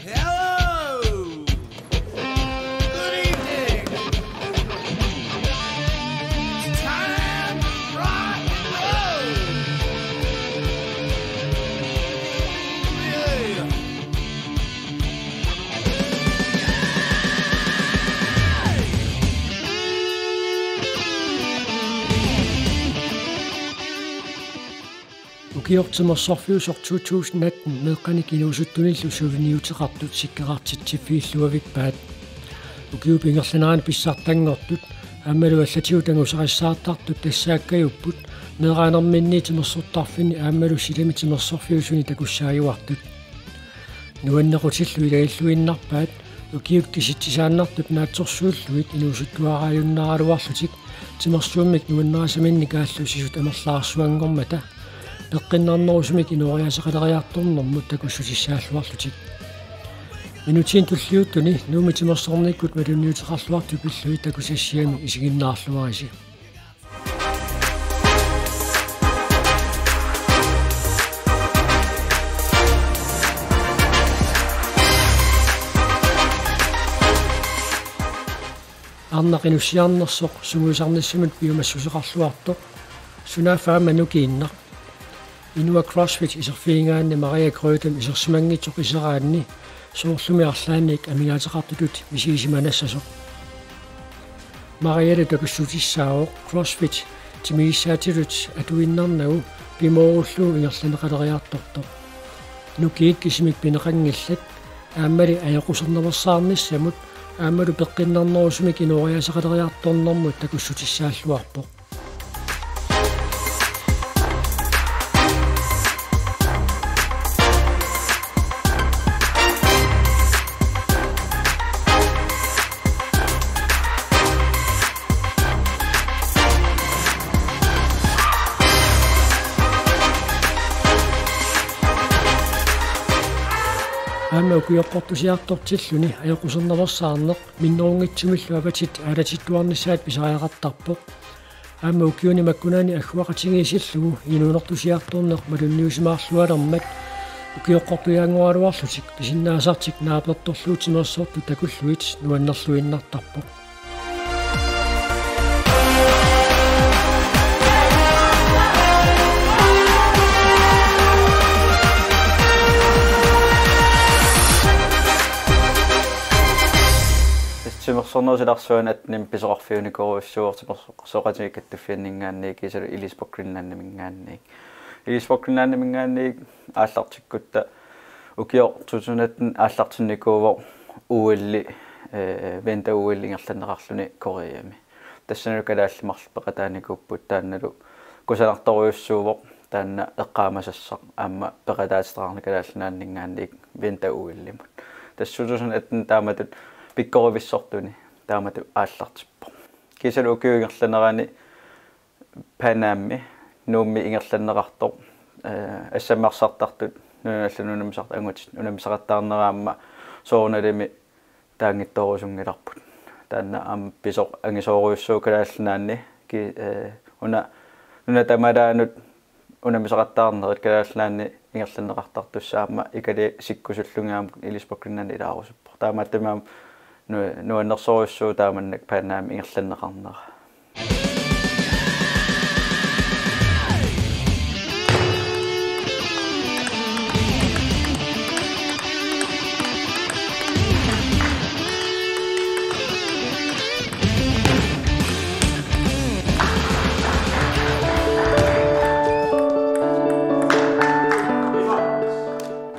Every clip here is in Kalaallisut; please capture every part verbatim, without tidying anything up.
Hello! Good evening! It's time to rock and roll! Yeah! Ukioq timersorfiusoq to tusind atten meeqqanik inuusuttunillu suliniuteqartut sikkerartitsiffiilluavippaat. Ukiup ingerlanerani pissartanngortut aammalu allatigut angusarissaartartut tassaakkajupput meeraanerminni timersortarfini aammalu silami timersorfiusuni takussaajuartut. Nuannequtillu ilagilluinnarpaat ukiut kisitsisaannartut naatsorsuullugit inuusuttuaraajunnaaraluarlutik timersuummik nuannarisaminnik aallussisut amerlaarsuanngormata peqqinnarnerusumik inooriaaseqaleriartornermut takussutissaalluarlutik. Minutsinik tulliuttuni Nuummi timersornikkut malunniuteqarluartut pillugit takusassiami isiginnaarluarisi. Arnaq inussiarnersoq sungiusarnissamut piumassuseqarluartoq, sunaaffa aamma nukiinnaq. Inua CrossFit iserfigigaanni Maria Grødem isersimanngitsoq iseraanni soorlumi arlaannik amigaateqartutut misigisimanassasoq. Marialu takussutissaavoq CrossFit timigissaatilut atuinnarnagu pimoorullugu ingerlanneqaleriartortoq. Nukiit kisimik pineqanngillat, aammali ajoqusernaveersaarnissamut aammalu peqqinnarnerusumik inooriaaseqaleriartornermut takussutissaalluarpoq. Aamma ukioqqortusiartortilluni ajoqusernaveersaarneq minnerunngitsumillu avatit aalatittuarnissaat pisariaqartarpoq. Aamma ukiuni makkunani agguaqatigiissillugu inuunertusiartorneq malunniusimaarlualermat ukioqqortujaanngoraluarlutik pisinnaasartik naapertorlugu timersortut takullugit nuannerluinnartarpoq. Tassa timersornerup silarsuani attenimi pisoqarfiunikuusoq timersoqatigiit kattuffianninngaanniit kiisalu Elitesport Greenlandiminngaanniit. Elitesport Greenlandiminngaanniit aallartikkutta ukioq to tusind atten aallartinnikuuvoq O L-i, eh, Vinter-O L ingerlanneqarluni Koreami. Tassanilu kalaallit marluk peqataanikuupput, taannalu kusanartorujussuuvoq taanna eqqaamasassaq aamma peqataatitaqarneq Kalaallit Nunaanninngaanniit Vinter-O L-imut. Tassa to tusind atten taamatut pikkorivissortuni taamatut aallartippoq. Kiisalu ukiup ingerlanerani Pan Amimi Nuummi ingerlanneqartoq, eh, assammik arsartartut nunanut allanut unammisartut angutit unammisaqattaarnerat aamma soorunalimi taanngitsoorusunngilarput. Taanna aamma pisoq angisoorujussuuvoq Kalaallit Nunaanni ki-, eh, una nunat tamalaannut unammisaqattaarnerit Kalaallit Nunaanni ingerlanneqartartussat aamma ikali sikkusullugit aamma Elitesport Greenland ilaarusuppoq. Taamaattumik aamma nu-, nuannersorujussuuvoq taamannak Pan Amimi ingerlanneqarnera.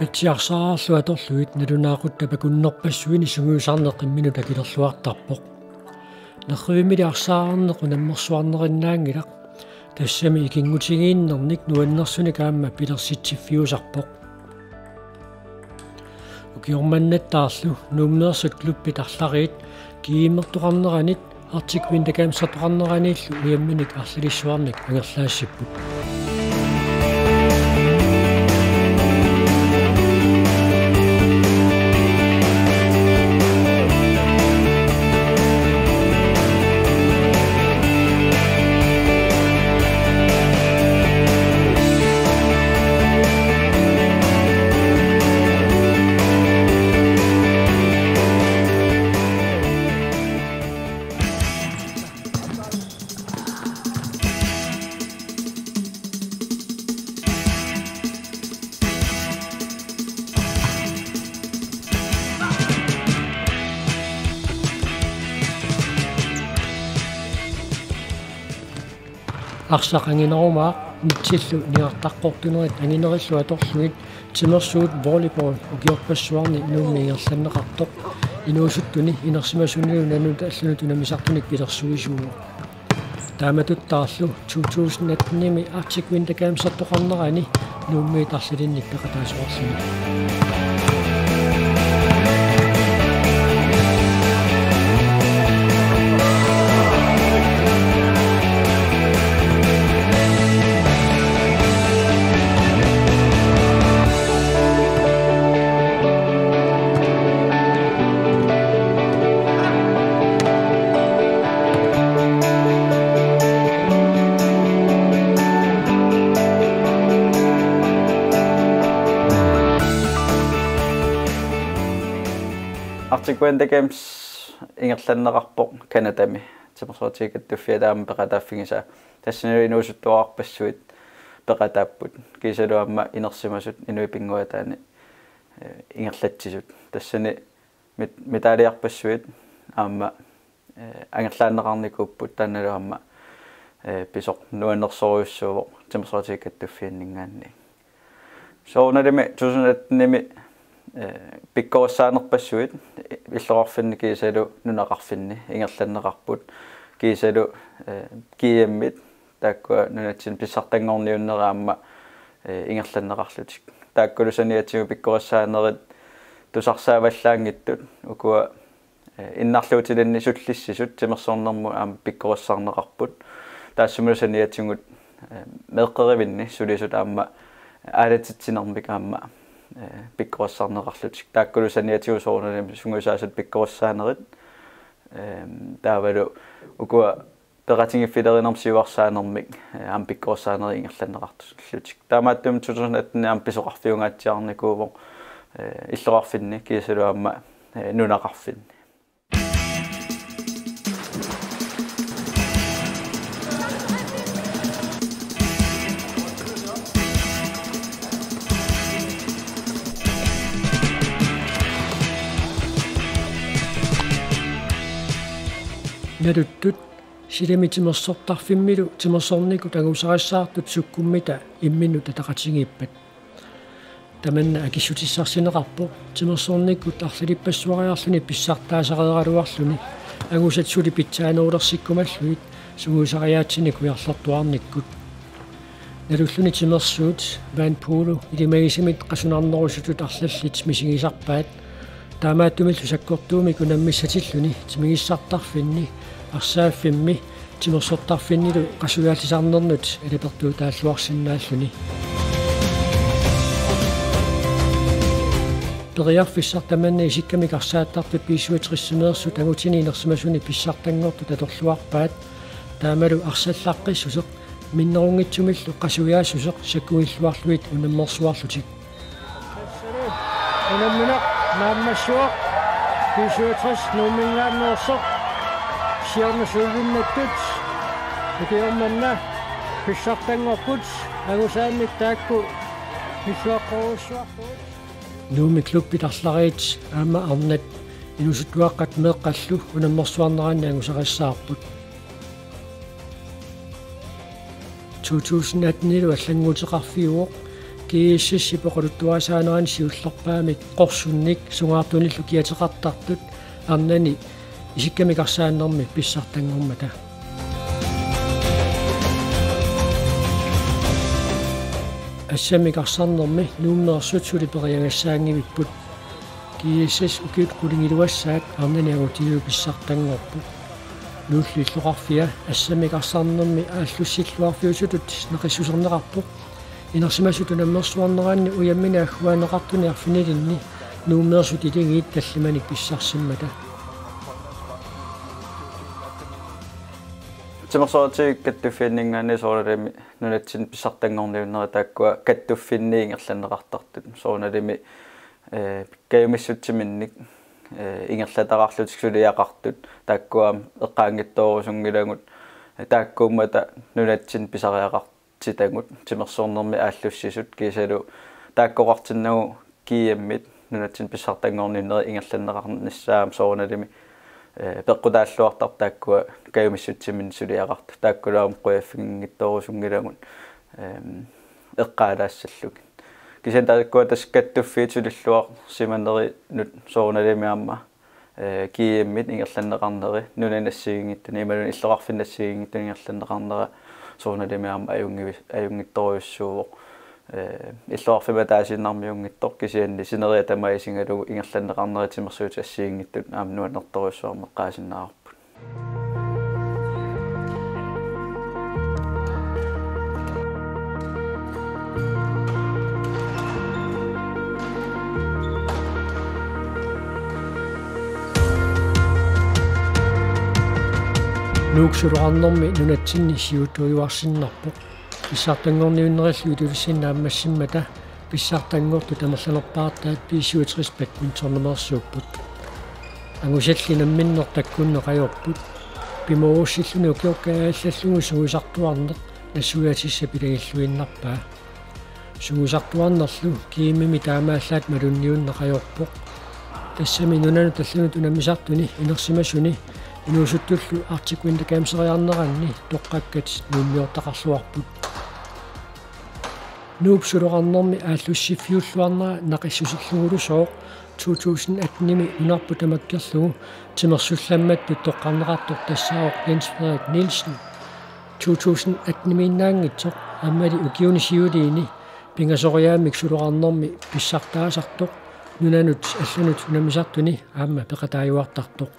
Patsi arsaarlu atorlugit nalunaaqutap akunnerpassuini sungiusarneq imminut akilerluartarpoq. Nerrivimmili arsaarneq unammersuarnerinnaanngilaq, tassami ikinngutigiinnernik nuannersunik aamma pilersitsiffiusarpoq. Ukioq mannattaarlu Nuummeersut klubbit arlariit GM-ertoqarneranit Arctic Winter Games-ertoqarneraniillu ujamminik arlalissuarnik angerlaassipput. Arsaq anginerumaaq nitsillu niartaqqortunerit anginerillu atorlugit timersuut volleyball ukiorpassuarni Nuummi ingerlanneqartoq inuusuttuni inersimasunilu nunanut allunut unammisartunik pilersuisuuvoq. Taamatuttaarlu to tusind atten-imi Arctic Winter Gamesertoqarnerani Nuummiit arlalinnik peqataasoqarluni. Arctic Winter Games ingerlanneqarpoq Canadami. Timersoortigut Kattuffia taama peqataaffigisaa. Tassanilu inuusuttuararpassuit peqataapput. Kiisalu aamma inersimasut inuit pinnguaataanni, eh, ingerlatsisut. Tassani mit-, mitaaliarpassuit aamma, eh, angerlaanneqarnikuupput, taannalu aamma, eh, pisoq nuannersorujussuuvoq Timersoortigut Kattuffianninngaanniit. Soorunalimi to tusind atten-imi, eh, pikkorissaanerpassuit illoqarfinni kiisalu nunaqarfinni ingerlanneqarput, kiisalu, eh, G M-it taakkua nunatsinni pissartanngorniunnerit aamma, eh, ingerlanneqarlutik. Taakkulu saniatigut pikkorissaanerit tusarsaavallaanngitsut ukua, eh, innarluutilinni sullissisut timersornermut aamma pikkorissarneqarput. Taassumalu saniatigut, eh, meeqqerivinni sulisut aamma aalatitsinermik aamma, eh, pikkorissarneqarlutik. Taakkulu saniatigut soorunalimi sungiusaasut pikkorissaanerit, eh, taavalu ukua peqatigiiffilerinermik siuarsaanermik, eh, aamma pikkorissaanerit ingerlanneqarlutik. Taamaattumik to tusind atten aamma pisoqarfiungaatsiarnikuuvoq, eh, illoqarfinni kiisalu aamma, eh, nunaqarfinni. Naluttut silami timersortarfimmilu timersornikkut angusarissaartut sukkummita imminnut ataqatigiippat? Tamanna akissutissarsineqarpoq timersornikkut arlalippassuariarluni pissartaasareeraluarluni angusat suli pitsaanerulersikkumallugit sungiusariaatsinik ujarlertuarnikkut. Nalulluni timersuut vandpolo ilimagisamit qasunarnerusutut arlallit misigisarpaat. Taamaattumillu sakkortuumik unammissatilluni timigissartarfinni, arsaaffimmi, timersortarfinnilu qasujaattarnernut alipertuutaalluarsinnaalluni. Periarfissaq tamanna isikkamik arsaattartut B syvogtres-imeersut angutini inersimasuni pissartanngortut atorluarpaat. Taamalu arsallaqqissuseq minnerunngitsumillu qasujaassuseq sakkugilluarlugit unammersuarlutik. Unammineq naammassivoq B syvogtres Nuumminngaanneersoq, siorna syvogtyve-innattut, ukioq manna pissartanngorput, angusaannik taakku illuaqqorujussuarpugut. Nuummi klubbit arlariit aamma arnat inuusuttuaqqat meeqqallu unammersuarneranni angusarissaarput. To tusind atten-ilu allannguuteqarfiuvoq G S S-ip oqaluttuarisaanerani siullerpaamik qorsunnik sungaartunillu kiateqartartut arnani isikkamik arsaannermi pissartanngormata. Assammik arsarnermi Nuummeersut suli periagassaanngivipput. G S S ukiut qulingiluassaat arnani angutinilu pissartanngorput. Nuullu illoqarfia assammik arsarnermi aallussilluarfiusutut naqissuserneqarpoq. Inersimasut unammersuarneranni ujamminik agguaanneqartuni arfinilinni Nuummeersut iligiit tallimanik pissarsimmata. Timersoortigut Kattuffianninngaanniit soorunalimi nunatsinni pissartanngorniunnerit taakkua kattuffinni ingerlanneqartartut. Soorunalimi, eh, kajumissutsiminnik, eh, ingerlataqarlutik suliaqartut, taakkua eqqaanngitsoorusunngilagut, eh, taakkuummata nunatsinni pisariaqartitagut, timersornermi aallussisut, kiisalu taakkoqartinnagu G M-it nunatsinni pissartanngorniunnerit ingerlanneqarnissaat aamma soorunalimi Ee, peqqutaalluartartut taakkua kajumissutsiminnik suliaqartut. Taakkualu aamma qujaffiginngitsorusunngilagut, ehm, eqqaalaassallugit. Kisianni taakkua tassa kattuffiit sulilluarsimanerinut soorunalimi aamma, ee, G M-it ingerlanneqarneri, nunanit assigiinngitsunit, imaluunniit illoqarfinnut assigiinngitsunut ingerlanneqarnera soorunalimi aamma ajunngivi-, ajunngitsorujussuuvoq. Ee, illoqarfimmi ataasiinnarmiunngitsoq kisianni sineriak tamaat isigalugu ingerlanneqarneri timersuutit assigiinngitsut aamma nuannertorujussuarmik eqqaasinnaavarput. Nuuk suloqarnermi nunatsinni siuttuujuarsinnarpoq. Pissartanngorniunnerillu Itulissinni naammassimmata pissartanngortut amerlanerpaartaat B syvogtres badmintonnumeersuupput. Angusalli namminneq takkunneq ajorput. Pimoorussilluni ukiorpaaluit allallugu sungiusartuarneq nassuiaatissap ilagilluinnarpaa. Sungiusartuarnerlu G M-imi taamaallaat malunniunneq ajorpoq. Tassami nunanut allanut unammisartuni inersimasuni inuusuttullu Arctic Winter Gameseriarneranni toqqakkat nuummiortaqarluarput. Nuup suloqarnermi aallussiffiulluarnera naqissusillugulu sooq to tusind atten-imi nunarput tamakkerlugu timersullammattut toqqarneqartoq tassaavoq Jens Frederik Nielsen. To tusind atten-imiinnaanngitsoq aammali ukiuni siuliini pingasoriaammik suloqarnermi pissartaasartoq nunanut allanut unammisartuni aamma peqataajuartartoq.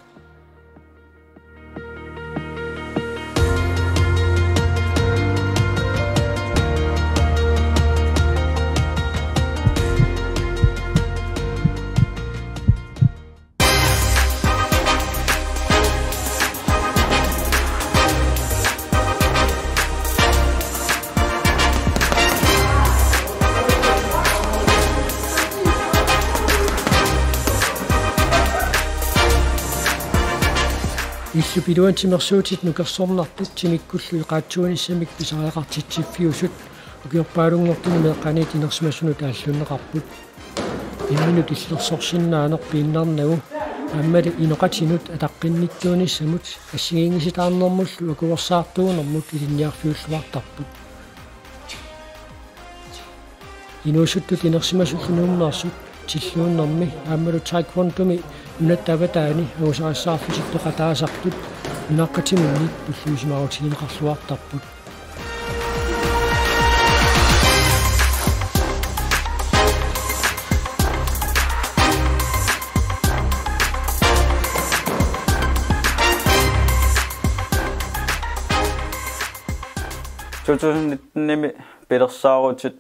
Illup iluani timersuutit nukersornartut timikkullu eqaatsuunissamik pisariaqartitsiffiusut ukiorpaalunngortuni meeqqaniit inersimasunut aallunneqarput. Imminut illersorsinnaaneq piinnarnagu aammali inoqatinut ataqqinnittuunissamut assigiinngisitaarnermullu akuersaartuunermut ilinniarfiulluartarput. Inuusuttut inersimasullu Nuummeersut tilluunnermi aammalu taekwondomi nunatta avataani angusarissaarfitit peqataasartut nunaqqatiminnik tulluusimaarutigineqarluartarput. To tusind nitten-imi pilersaarutit,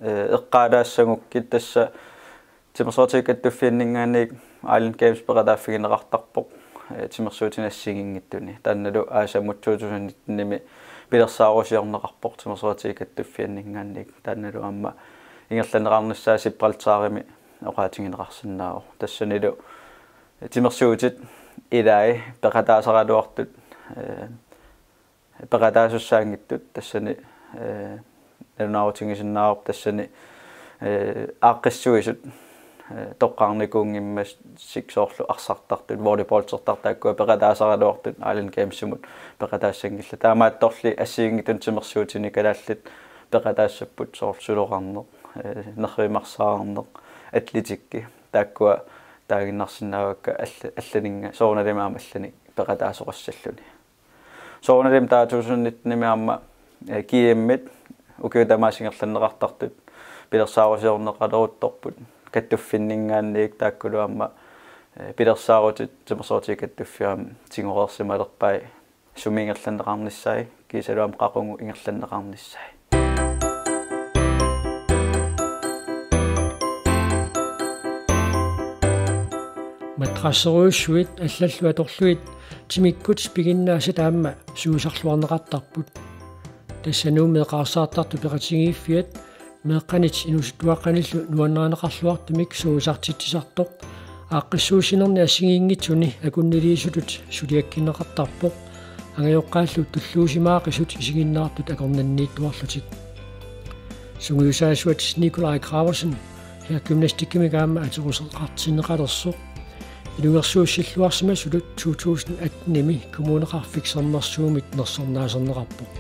ee, eqqaalaassagukku tassa Timersoqatigiit Kattuffianninngaanniit Island Games peqataaffigineqartarpoq, ee, timersuutinik assigiinngitsuni. Taannalu aasamut to tusind nitten-imi pilersaarusiorneqarpoq Timersoqatigiit Kattuffianninngaanniit. Taannalu aamma ingerlanneqarnissaa Gibraltarimi oqaatigineqarsinnaavoq. Tassanilu timersuutit ilaat peqataasaraluartut, ee, peqataasussaanngitsut tassani, ee, nalunaarutigisinnaavarput tassani, ee, aaqqissuisut, ee, toqqarnikuunngimmassuk soorlu arsartartut, volleyballsertartut taakkua peqataasaraluartut Island Gamesimut peqataassanngillat. Taamaattorli assigiinngitsunik timersuutinik kalaallit peqataassapput soorlu suloqarneq, ee, nerrivimarsaarneq, atletikki. Taakkua taaginnarsinnaavakka alla-, allaninnga-, soorunalimi aamma allanik peqataasoqassalluni. Soorunalimi taava to tusind nitten-imi aamma, ee, G M-it ukiut tamaasa ingerlanneqartartut pilersaarusiorneqaleruttorput kattuffinninngaanniit taakkulu aamma, ee, pilersaarutit Timersoqatigiit Kattuffiat aamma tigoreersimalerpai sumi ingerlanneqarnissai kiisalu aamma qaqugu ingerlanneqarnissai. Matrasserujussuit allallu atorlugit timikkut piginnaasat aamma sungiusarluarneqartarput. Tassa Nuummi eqaarsaartartut peqatigiiffiat meeqqanit inuusuttuaqqanillu nuannarineqarluartumik sungiusartitsisartoq aaqqissuussinerni assigiinngitsuni akunniliisutut suliakkineqartarpoq. Angajoqqaallu tulluusimaaqisut isiginnaartut akornanniittuarlutik. Sungiusaasuat Nikolaj Graversen, herregymnastikkimik aamma atoruseqartinneqalersoq, Ilungersuussilluarsimasulut to tusind atten-imi Kommuneqarfik Sermersuumit nersornaaserneqarpoq.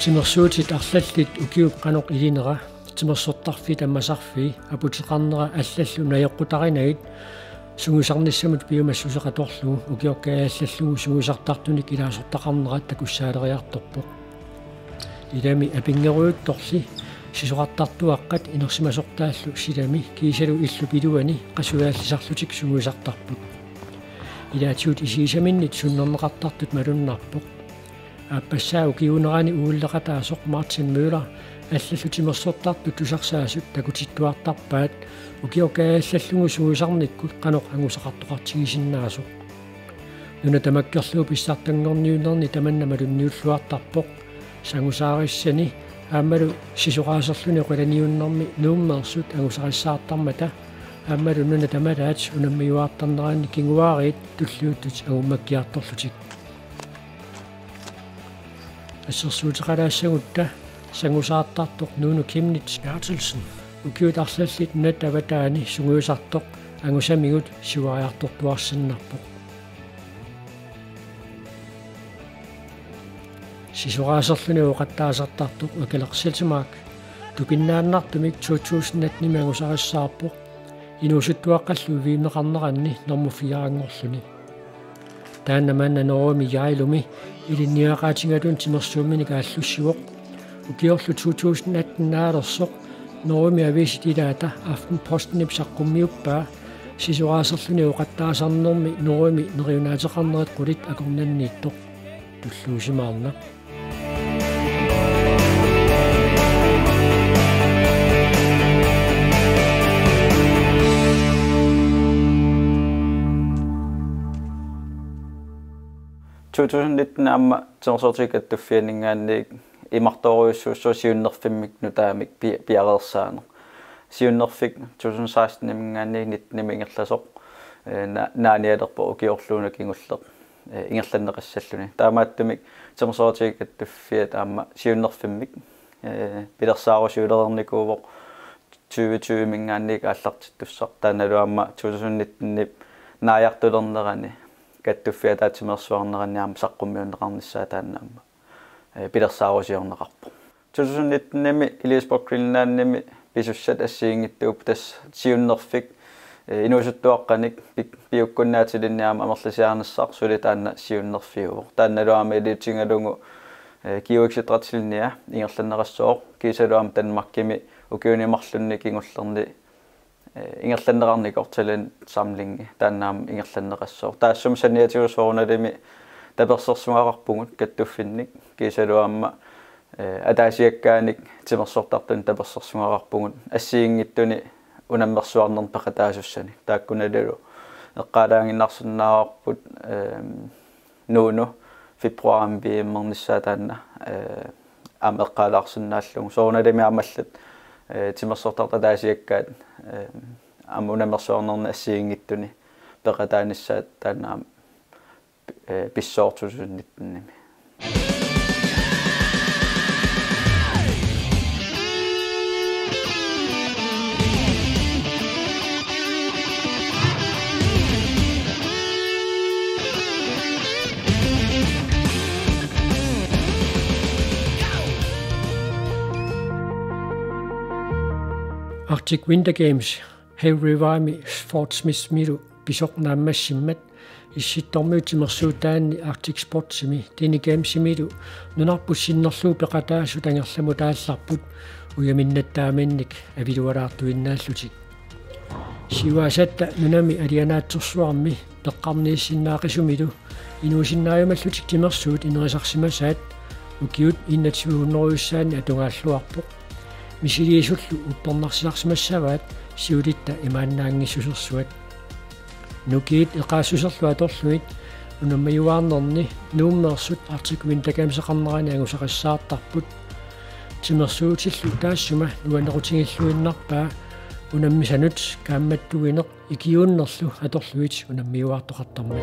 Timersuutit arlallit ukiup qanoq ilinera, timersortarfiit ammasarfii, aputeqarnera allallu najoqqutarinagit sungiusarnissamut piumassuseqatorlugu ukiorkaajallallugu sungiusartartunik ilaasortaqarnerat takussaaleriartorpoq. Ilami apinngerujuttorli sisorartartuaqqat inersimasortaallu silami kiisalu illup iluani qasujaalisarlutik sungiusartarput. Ilaatigut isigisaminnit sunnerneqartartut malunnarpoq. Aappassaa ukiuunerani uulleqataasoq Martin Møller allallu timersortartut tusarsaasut takutittuartarpaat ukiorkaajallallugu sungiusarnikkut qanoq angusaqartoqartigisinnaasoq. Nuna tamakkerlugu pissartanngorniunnerni tamanna malunniulluartarpoq. Sangusaarissani aammalu sisoraaserluni oqalaniunnermi Nuummeersut angusarissaartarmata aammalu nuna tamalaat unammiuaartarneranni kinguaariit tulliuttut angummakkiartorlutik. Assersuuteqalaassagutta sangusaartartoq Nuunu Chemnitz Berthelsen ukiut arlallit nunatta avataani sungiusartoq angusamigut siuariartortuarsinnarpoq. Sisoraaserluni ooqattaasartartoq Akaleq Seltzemark tupinnaannartumik to tusind atten-imi angusarissaarpoq inuusuttuaqqallu iviunneqarneranni normu fire-nngorluni. Taanna manna Norgemi Jailumi ilinniagaqaatigaluni timersuumminik aallussivoq. Ukiorlu to tusind atten naalersoq Norgemi aviisit ilaata Aftenpostenip saqqummiuppaa sisoraaserluni ooqattaasarnermi Norgemi neriunaateqarnerit qulit akornanniittoq. Tulluusimaarnaq. To tusind nitten aamma Timersortitut Kattuffianninngaanniit imartoorujussuussaaq siunnerfimmik nutaamik pi-, piareersaaneq. Siunnerfik to tusind seksten-iminngaanniit nitten-imi ingerlasoq, eh, na-, naanialerpoq ukiorluunniit kingulleq, eh, ingerlanneqassalluni. Taamaattumik Timersortitut Kattuffiat aamma siunnerfimmik, eh, pilersaarusiulereernikuuvoq tyve tyve-minngaanniit aallartittussaq. Taannalu aamma to tusind nitten-ip naajartulernerani kattuffiata timersuarneranni aamma saqqummiunneqarnissaa taanna aamma, eh, pilersaarusiorneqarpoq. To tusind nitten-imi Elias Borg Greenlandimi pisussat assigiinngitsuupput, tassa siunnerfik, eh, inuusuttuaqqanik pik-, piukkunnaatilinnik aamma amerlisiarnissaq suli taanna siunnerfiuvoq. Taannalu aamma iliuuseqatigalugu, eh, GUX-idrætslinje ingerlanneqassooq, kiisalu aamma Danmarkimi ukiuni marlunni kingullerni, eh, ingerlanneqarnikoq talentsamlingi taanna aamma ingerlanneqassooq. Taassuma saniatigut soorunalimi tapersersorneqarpugut kattuffinnik, kiisalu aamma, eh, ataasiakkaanik timersortartunik tapersersorneqarpugut assigiinngitsuni unammersuarnernik peqataasussanik. Taakkunanilu eqqaalaaginnarsinnaavarput, ehm, Nuunu februarimi V M-ernissaa taanna, eh, aamma eqqaalaarsinnaallugu. Soorunalimi aamma allat, eh, timersortartut ataasiakkaat, eh, aamma unammersuarnernik assigiinngitsuni peqataanissaat taanna aamma, eh, pissooq to tusind nitten-imi. Arctic Winter Games Hail Riverimi Fort Smithimilu pisoq naammassimmat Issittormiut timersuutaanni Arctic Sportsimi Dene Gamesimilu nunarput sinnerlugu peqataasut angerlamut aallarput ujaminnattaaminnik avilualaartuinnaallutik. Siuaasatta nunami alianaatsorsuarmi peqqarniissinnaaqisumilu inuusinnaajumallutik timersuut inerisarsimasaat ukiut enogtyve hundredejussaanni atugaalluarpoq. Misiliisullu uppernarsisarsimassavaat siulitta imaannaanngissusersuat. Nukiit eqaassuserlu atorlugit unammiuaarnerni Nuummeersut Arctic Winter Gameseqarnerani angusarissaartarput. Timersuutillu taassuma nuannequtigilluinnarpaa unammisanut kaammattuineq ikiuunnerlu atorlugit unammiuaartoqartarmat.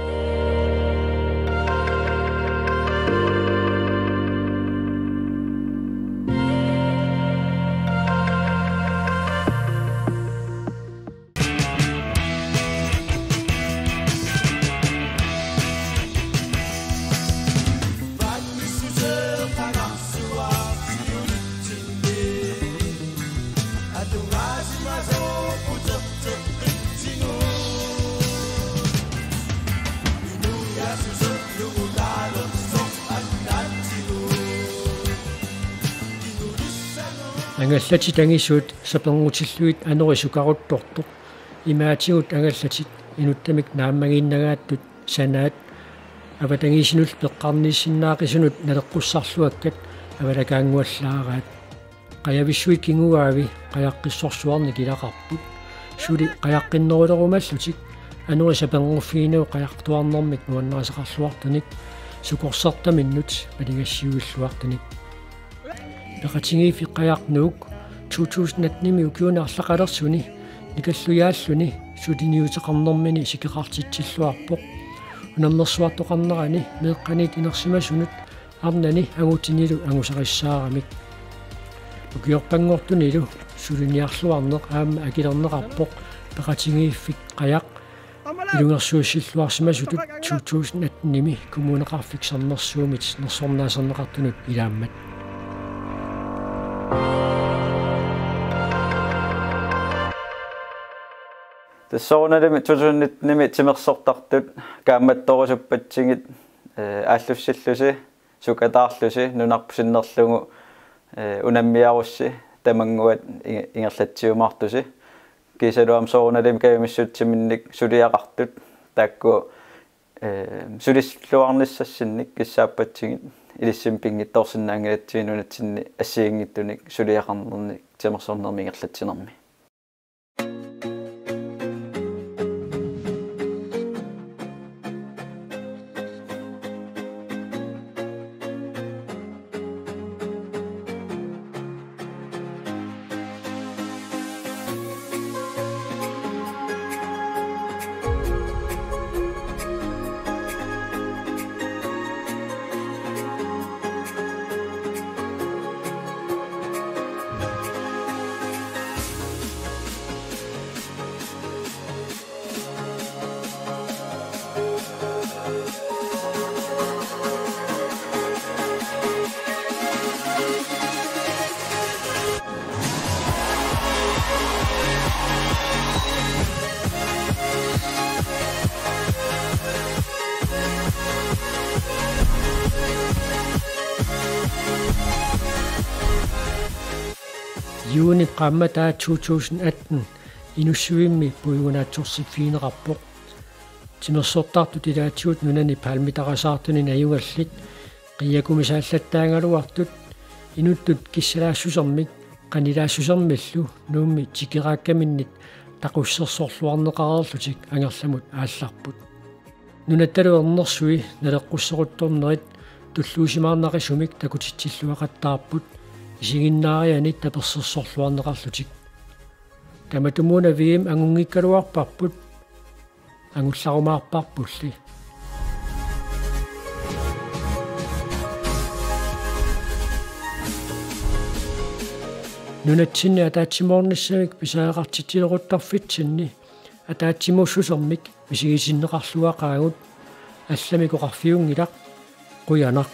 Angallatit angisuut saperngutillugit anori sukaruttortoq. Imaatigut angallatit inuttamik naammagiinnagaattut sanaat avatangiisinullu peqqarniissinnaaqqisunut naleqqussarluakkat avalakaannguallaaraat. Qajavissuit kinguaavi qajaqqissorsuarnik ilaqarput. Suli qajaqqinnerulerumallutik anori sapernguffiginagit qajartuarnermik nuannarisaqarluartunik sukorsertaminnut maligassiuilluartunik. Peqatigiiffik Qajaq Nuuk to tusind atten-imi ukiuni arlaqalersuni nikallujaalluni suliniuteqarnermini sikeqartitsilluarpoq. Unammersuartoqarnerani meeqqaniit inersimasunut arnani angutinilu angusarissaaramik. Ukiorpanngortunilu suliniarluarneq aamma akilerneqarpoq peqatigiiffik Qajaq ilungersuussilluarsimasutut to tusind atten-imi Kommuneqarfik Sermersuumit nersornaaserneqartunut ilaammat. Tassa soorunalimi to tusind nitten-imi timersortartut kaammattorusuppatsigit, eh, aallussillusi, sukataarlusi, nunarput sinnerlugu, eh, unammiarussi, tamannguat inge-, ingerlatsiumaartusi. Kiisalu aamma soorunalimi kajumissutsiminnik suliaqartut, taakku, eh, suliluarnissassinnik kissaappatsigit ilissinnut pinngitsoorsinnaanngilatsigu nunatsinni assigiinngitsunik suliaqarnernik timersornermi ingerlatsinermi. Juunip qaammataa to tusind atten Inussivimmi puigunaatsorsiffigineqarpoq. Timersortartut ilaatigut nunani palmitarasaartuni najugallit, qiakumisaallattaagaluartut, inuttut kissalaassusermik qanilaassusermillu Nuummi tikeraakkaminnik taqussersorluarneqareerlutik angerlamut aallarput. Nunattalu ernersui naleqqusseruttornerit tulluusimaarnaqisumik takutitsilluaqattaarput isiginnaarianit tapersersorluarneqarlutik. Tamatumuuna V M angunngikkaluarparput, angularumaarparpulli. Nunatsinni ataatsimoornissamik pisariaqartitsileruttorfitsinni ataatsimuussusermik misigisinneqarluaqaagut, allamik oqarfiunngilaq. Qujanaq.